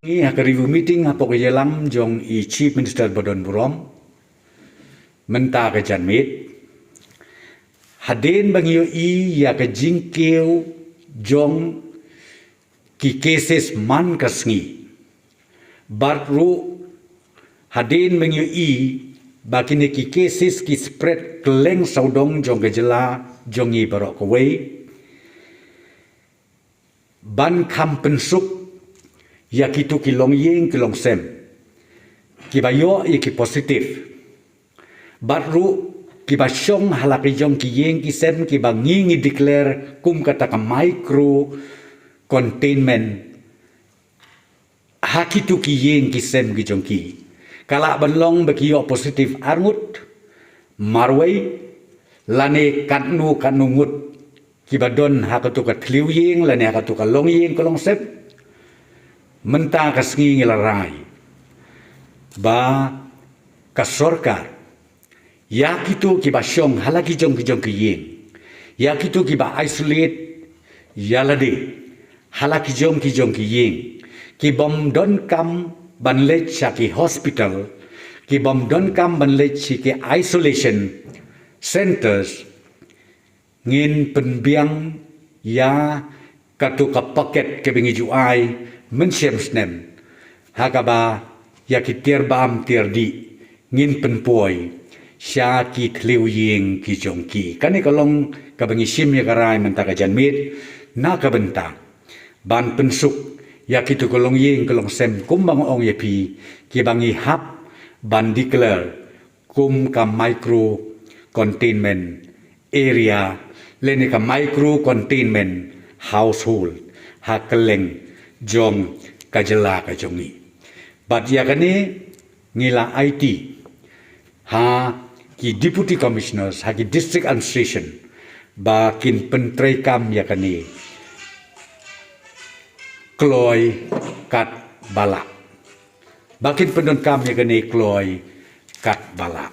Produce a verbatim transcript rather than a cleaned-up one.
Ni ha ka review meeting hapoh ka yalang jong i Chief Minister ba don burom mynta ka janmiet, hadien ba ngi ïohi ïa ka jingkiew jong ki cases man ka sngi, bad ruh hadien ba ngi ïohi ba kine ki cases ki spread kylleng sawdong jong ka jylla jong ngi baroh kawei, ban kham pynsuk ïa kito ki longïing ki longsem kiba ïoh ïa ki positive, bad ruh kiba shong ha la ki jong ki ïing ki sem kiba ngi ngi declare kum kata ka micro containment ha kito ki ïing ki sem ki jong ki. Ka lah ban long ba ki ïoh positive arngut, marwei, lane katno katno ngut kiba don ha kato ka thliew ïing lane ha kato ka longïing ka longsem. Mynta ka sngi ngi la rai ba ka sorkar, ïa kito kiba shong ha la ki jong ki jong ki ïing, ïa kito kiba isolate ïa lade ha la ki jong ki jong ki ïing, ki bym donkam ban leit sha ki hospital, ki bym donkam ban leit sha ki isolation centres, ngin pynbiang ïa kato ka paket kaba ngi ju ai mynshem snem, ha kaba ïa ki tiar bam tiar dih ngin pynpoi sha ki thliew ïing ki jong ki. Kane ka long kaba ngi shim ïa ka rai mynta ka janmiet na ka bynta ban pynsuk ïa kito ka longïing ka longsem kumba nga ong ïa phi, kiba ngi hap ban declare kum ka micro containment area lane ka micro containment household ha kylleng jong ka jylla ka jong ngi. Bad ïa kane ngi la aiti ha ki deputy commissioners, ha ki district administration, ba kin pyntreikam ïa kane kloi katba lah. Ba kin pyndonkam ïa kane kloi katba lah.